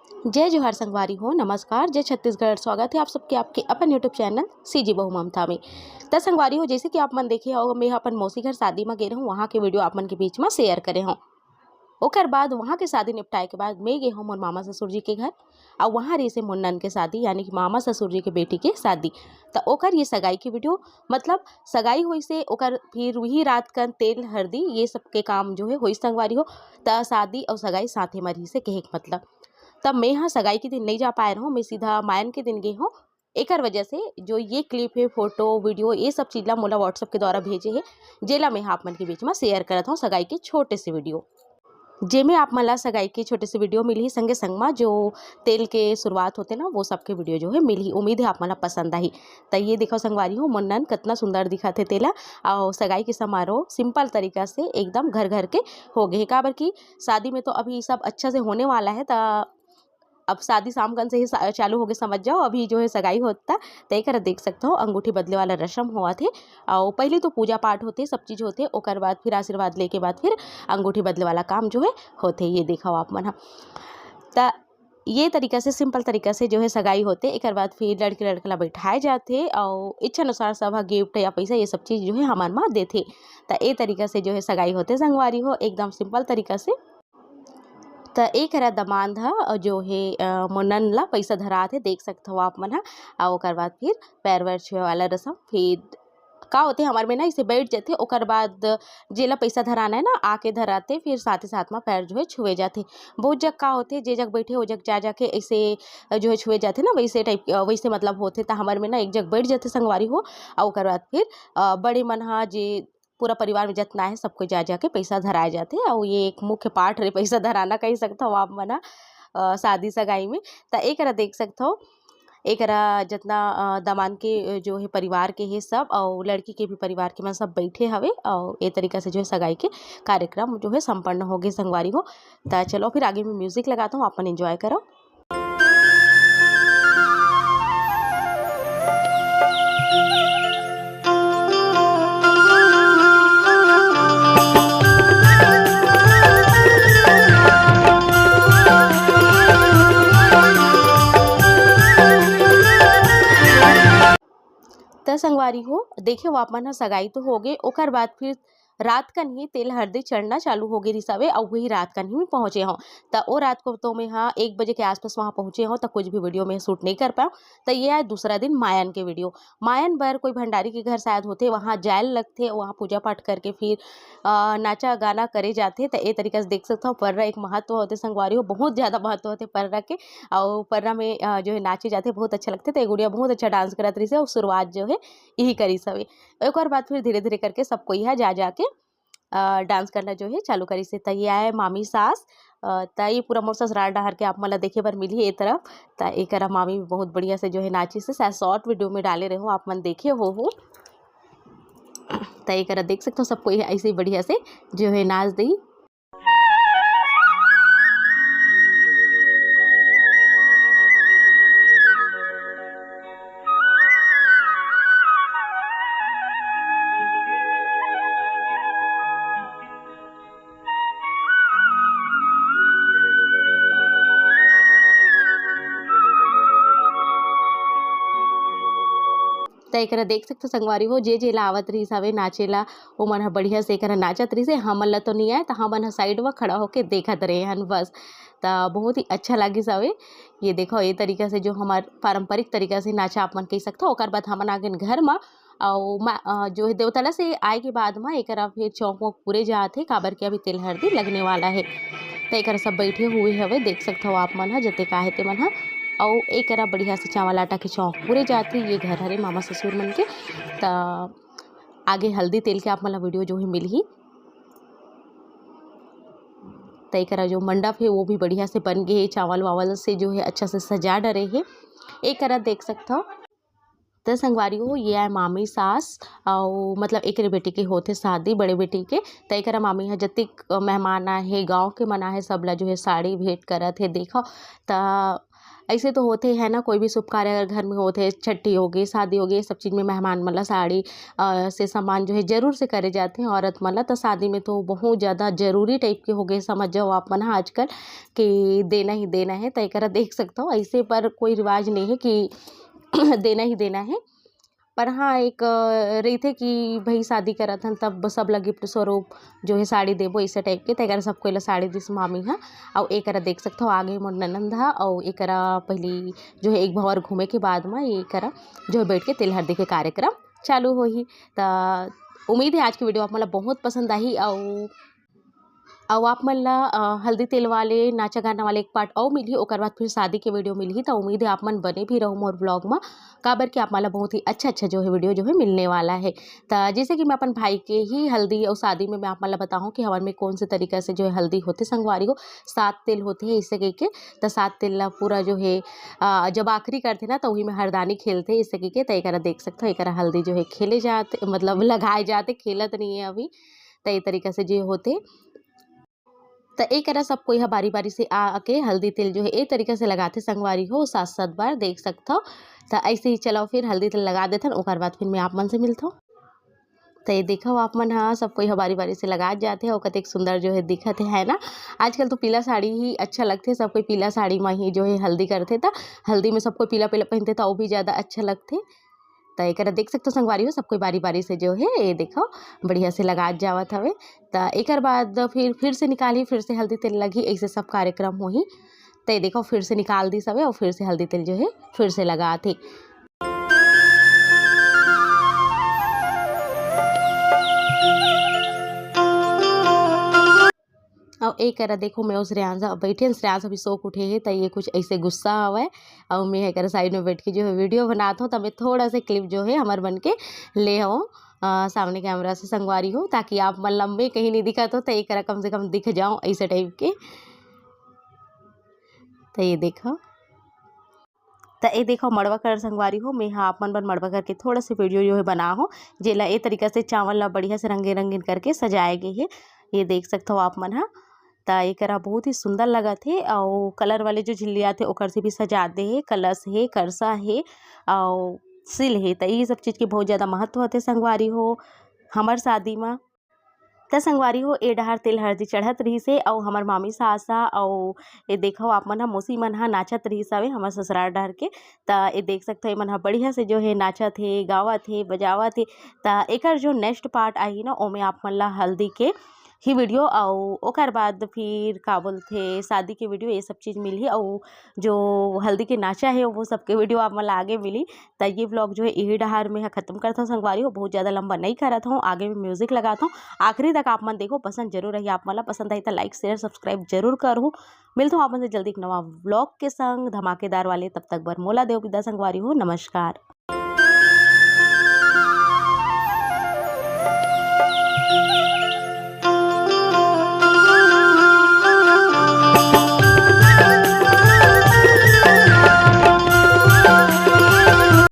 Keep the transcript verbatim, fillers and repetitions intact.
जय जोहार संगवारी हो, नमस्कार, जय छत्तीसगढ़। स्वागत है आप सबके आपके अपन YouTube चैनल सीजी बहू ममता में। त संगवारी हो, जैसे कि आप मन देखे हो, मैं अपन मौसी घर शादी में गे रहूँ, वहाँ के वीडियो आप मन के बीच में शेयर करे हूँ। ओकर बाद वहाँ के शादी निपटाए के बाद मैं गे हूँ मोर मामा ससुर जी के घर, और वहाँ रहिसे मोर नन के शादी, यानी कि मामा ससुर जी के बेटी के शादी। त ओकर ये सगाई के वीडियो, मतलब सगाई होइसे, ओकर फिर वही रात कन तेल हरदी ये सब के काम जो है होइस संगवारी हो। त शादी और सगाई साथे में रहिसे, कहे के मतलब। तब मैं हा सगाई के दिन नहीं जा पाए रहूँ, मैं सीधा मायन के दिन गे हूँ। एकर वजह से जो ये क्लिप है, फोटो, वीडियो, ये सब चीज ला मोला WhatsApp के द्वारा भेजे है, जेला मैं हा आप मन के बीच में शेयर करत हूँ सगाई के छोटे से वीडियो, जेमे आप मन ला सगाई के छोटे से वीडियो मिलही, संगे संग मा जो तेल के शुरुआत होथे ना, वो सब के वीडियो जो है मिलही। उम्मीद है आप मन ला पसंद आही। त ये देखो संगवारी हो, मोर नन कतना सुंदर दिखत हे तेला। और सगाई के समारोह सिंपल तरीका से एकदम घर घर के हो गए है, काबर कि शादी में तो अभी सब अच्छा से होने वाला है। त अब शादी शाम कन से ही सा-, चालू होगे, समझ जाओ, अभी जो है सगाई होता। त एकर देख सकत हो, अंगूठी बदले वाला रस्म होवत हे। और पहले तो पूजा पाठ होथे, सब चीज होथे, ओकर बाद फिर आशीर्वाद लेके बाद फिर अंगूठी बदले वाला काम जो है होथे। ये देखो आप मन ह, त ये तरीका से, सिंपल तरीका से जो है सगाई होथे। एकर बाद फिर लड़की लड़का ला बैठाए जाथे और इच्छा अनुसार सब ह गिफ्ट या पैसा, ये सब चीज जो है हमर मा देथे। त ए तरीका से जो है सगाई होथे संगवारी हो, एकदम सिंपल तरीका से। त एक हरा दमांद ह जो हे, अ, मोनन ला पैसा धरात हे, देख सकत हो आप मन ह। अउ ओकर बाद फिर पैर वैर छुए वाला रसम, फिर का होथे, हमर में ना इसे बैठ जाथे, ओकर बाद जेला पैसा धराना है ना, आके धराते, फिर साथ ही साथ में पैर जो है छुए जाथे। बहुत जग का होथे, जे जग बैठे, वो जग जा जाके ऐसे जो है छुए जाथे ना, वैसे टाइप, अ, वैसे मतलब होथे। त हमर में ना एक जग बैठ जाथे संगवारी हो, अउ ओकर बाद फिर, अ, बड़े मन ह जे पूरा परिवार में जतना है, सबको जा जाके पैसा धराए जाथे। अउ ये एक मुख्य पाठ रे पैसा धराना, कही सकत हव आप मन ह, अ, शादी सगाई में। त एकरा देख सकत हव, एकरा जतना, अ, दमांद के, अ, जो है परिवार के हे सब, अउ लड़की के भी परिवार के मन सब बैठे हवे, अउ ए तरीका से जो है सगाई के कार्यक्रम जो है संपन्न होगे संगवारी हो। त चलो फिर आगे में म्यूजिक लगात हव, अपन एंजॉय करो। त संगवारी हो, देखे हो आप मन ह, सगाई तो होगे, ओकर बाद फिर रात कन ही तेल हरदी चढ़ना चालू होगे रिहिस हवे, अउ वही रात कन ही मैं पहुँचे हव। त ओ रात को तो मैं ह एक बजे के आसपास वहाँ पहुँचे हव, त कुछ भी वीडियो मैं शूट नहीं कर पाएँव। त ये आय दूसरा दिन मायन के वीडियो। मायन बर कोई भंडारी के घर शायद होथे, वहाँ जाए ल लगथे, वहाँ पूजा पाठ करके फिर, अ, नाचा गाना करे जाथे। त ए तरीका से देख सकत हव, पर्रा एक महत्व होथे संगवारी हो, बहुत ज्यादा महत्व होथे पर्रा के। अउ पर्रा में, अ, जो है नाचे जाथे, बहुत अच्छा लगथे। त ए गुड़िया बहुत अच्छा डांस करत रहिस हे, अउ शुरुआत जो है यही करिस हवे। ओकर बाद फिर धीरे-धीरे करके सब कोई ह जा, जा के, अ, डांस करना जो है चालू करिस हे। त ये आय मामी सास, अ, त ये पूरा मोर ससुराल डहर के आप मन ल देखे बर मिलही ए तरफ। त एकरा मामी भी बहुत बढ़िया से जो है नाचिस हे, शायद शॉर्ट वीडियो में डाले रहे हो, आप मन देखे हो, हो। त एकरा देख सकत हो, सब कोई ऐसे ही बढ़िया से जो है नाच देही। त एकरा देख सकथो संगवारी हो, जे जे ला आवत रहिस हवे नाचे ला, ओमन ह बढ़िया से एकरा नाचत रहिस हे। हमन ला तो नइ आय, त हमन ह साइड म खड़ा होके देखत रहे हन बस। त बहुत ही अच्छा लागिस हवे। ये देखो, ये तरीका से जो हमर पारंपरिक तरीका से नाचा आप मन कह सकथो। ओकर बाद हमन आ गेन घर म, अउ मा-, अ, जो है देवतला से आए के बाद म एकरा फिर चौक वौक पूरे जात हे, काबर के अभी तेल हरदी लगने वाला है। त एकरा सब बैठे हुए हवे, देख सकथव आप मन ह, जते का हे ते मन ह। अउ एकरा बढ़िया से चावल आटा के चौक पूरे जात हे। ये घर हरे मामा ससुर मन के। त आगे हल्दी तेल के आप मन ला वीडियो जो है मिलही। त एकरा जो मंडप है वो भी बढ़िया से बन गे हे, चावल वावल से जो है अच्छा से सजा डरे हे। एकरा देख सकथव। त संगवारी हो, ये आय मामी सास, अउ मतलब एकरे बेटी के होथे शादी, बड़े बेटी के। त एकरा मामी ह जतिक मेहमान आए हे, गाँव के मन आए हे, सब ला जो है साड़ी भेंट करत हे। देखो, त ऐसे तो होथे है ना, कोई भी शुभ कार्य अगर घर में होथे, छट्ठी होगे, शादी होगे, ये सब चीज़ में मेहमान मन ला साड़ी अ, से सम्मान जो है जरूर से करे जाथे। औरत मन ला तो शादी में तो बहुत ज़्यादा जरूरी टाइप के होगे, समझ जाओ आप मन ह आजकल कि देना ही देना है। तो एकरा देख सकता हो, ऐसे पर कोई रिवाज नहीं है कि देना ही देना है। पर हाँ, एक अ, रहिथे कि भाई शादी करत हन तब सब ला गिफ्ट स्वरूप जो है साड़ी देबो, ऐसे टाइप के। तो एकरा सब कोई ला साड़ी दिस मामी ह। अउ एकरा देख सकता हो, आगे मोर ननंद ह, अउ एकरा पहली जो है एक भंवर घूमे के बाद में एकरा जो है बैठ के तेल हरदी के कार्यक्रम चालू होही। त उम्मीद है आज की वीडियो आप मन ला बहुत पसंद आही। अउ अउ आप मन ला अ, हल्दी तेल वाले नाचा गाना वाले एक पार्ट अउ मिलही, ओकर बाद फिर शादी के वीडियो मिलही। त उम्मीद है आप मन बने भी रहो मोर ब्लॉग में, काबर कि आप मन ला बहुत ही अच्छा अच्छा जो है वीडियो जो है मिलने वाला है। त जैसे कि मैं अपन भाई के ही हल्दी और शादी में मैं आप मन ला बताऊँ कि हमर में कौन से तरीका से जो है हल्दी होथे संगवारी हो, सात तेल होथे ऐसे कह के। त सात तेल ला पूरा जो है अ, जब आखिरी करथे ना, त उही में हरदानी खेलथे ऐसे कह के। त एकरा देख सकथो, एकरा हल्दी जो है खेले जात, मतलब लगाए जाते, खेलत नहीं है अभी। त ये तरीका से जो होथे, त एकरा सब कोई ह बारी-बारी से आ, आके हल्दी तेल जो है ए तरीका से लगाथे संगवारी हो, सात-सात बार देख सकथव। त ऐसे ही चलो फिर हल्दी तेल लगा देथन, ओकर बाद फिर मैं आप मन से मिलथव। त ये देखव आप मन ह, सब कोई ह बारी-बारी से लगात जाथे अउ कतेक सुंदर जो है दिखत है, है ना? आजकल तो पीला साड़ी ही अच्छा लगथे, सब कोई पीला साड़ी म ही जो है हल्दी करथे, त हल्दी में सब कोई पीला-पीला पहिनथे त अउ भी ज़्यादा अच्छा लगथे। त एकरा देख सकथव संगवारी हो, सब कोई बारी-बारी से जो है ये देखव बढ़िया से लगात जावत हवे। त एकर बाद फिर, फिर से निकालही, फिर से हल्दी तेल लगही, ऐसे सब कार्यक्रम होही। त ये देखव फिर से निकाल दिस हवे अउ फिर से हल्दी तेल जो है फिर से लगात हे। अउ ए करा देखो, मैं अउ श्रेयांश अब बैठे हन, श्रेयांश अभी सो के उठे हे, त ये कुछ ऐसे गुस्सा हवय। अउ मैं एकरा साइड में बैठ के जो है वीडियो बनात हूँ, त मैं थोड़ा से क्लिप जो है हमर बन के ले हूँ अ, सामने कैमरा से संगवारी हो, ताकि आप मन लंबे कहीं नहीं दिखत हो, त एकरा कम से कम दिख जाओ ऐसे टाइप के। त ये देखो, त ये देखो मड़वा कर संगवारी हो, मैं हा आप मन बर मड़वा कर के थोड़ा से वीडियो जो है बना हो, जेला ए तरीका से चावल ला बढ़िया से रंगीन रंगीन करके सजाए गे हे। ये देख सकत हो आप मन हा, त एकरा बहुत ही सुंदर लगत हे। अउ कलर वाले जो झिल्ली आथे ओकर से भी सजा दे हे, कलश हे, करसा हे, अउ सील हे। त ये सब चीज के बहुत ज्यादा महत्व होथे संगवारी हो हमर शादी म। त संगवारी हो, ए डहार तेल हरदी चढ़त रहिस हे, अउ हमर मामी सास ह, अउ ए देखव आप मन ह, मौसी मन ह नाचत रहिस हवे हमर ससुराल डहर के। त ए देख सकथव, ए मन ह बढ़िया से जो हे नाचत हे, गावत हे, बजावत हे। त एकर जो नेक्स्ट पार्ट आही ना, ओमे आप मन ला हल्दी के ही वीडियो, अउ ओकर बाद फिर का बोलथे, शादी के वीडियो, ये सब चीज मिलही। अउ जो हल्दी के नाचा हे, वो सबके वीडियो आप मन ला आगे मिली। त ये व्लॉग जो है यही डहार में ह खत्म करत हूँ संगवारी हो, बहुत ज्यादा लंबा नहीं करत हूँ, आगे में म्यूजिक लगात हूँ। आखिरी तक आप मन देखो, पसंद जरूर रही आप मन ला। पसंद आई त लाइक शेयर सब्सक्राइब जरूर करहु। मिलत हूँ आप मन से जल्दी एक नवा व्लॉग के संग धमाकेदार वाले, तब तक बर मोला देव विदा संगवारी हो, नमस्कार।